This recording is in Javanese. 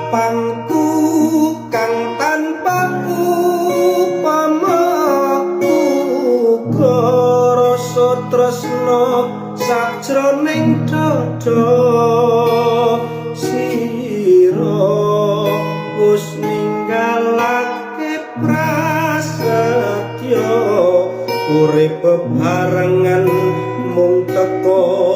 Lapangku kang tanpa upama, uga rasa tresna sajroning dada. Sira wis ninggalake prasetyo, urip bebarengan mung teko.